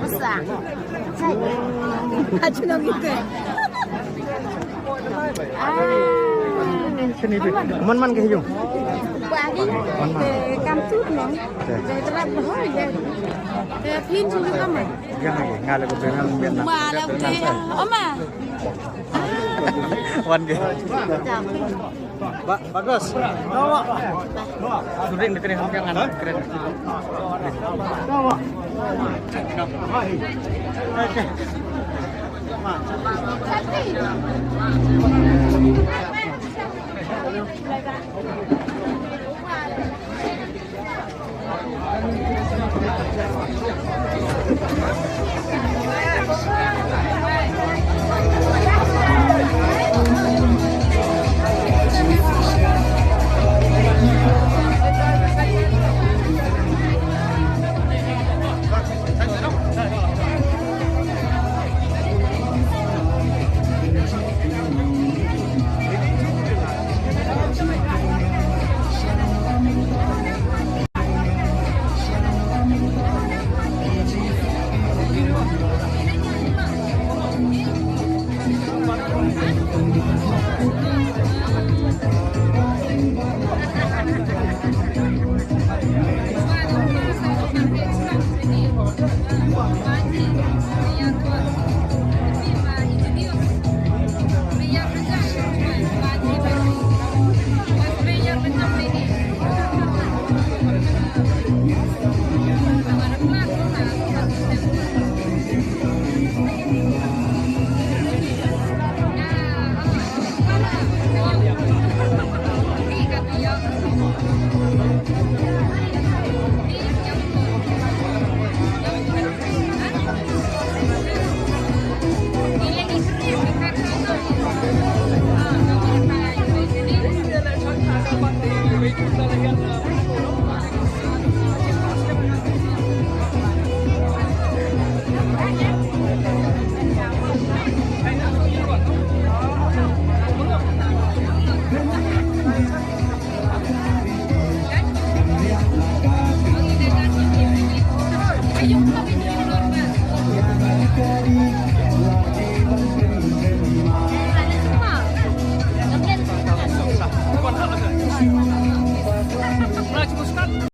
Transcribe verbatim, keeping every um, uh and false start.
Masa. Achu nong ite. Ah. Man man ka hi jong. Man man. Kam tu nong. Phin chu kam. Nga le ko pin nang Vietnam. Ma la te. Oma. Wan ke. Ba-, bagus. Sudah ini keren, keren.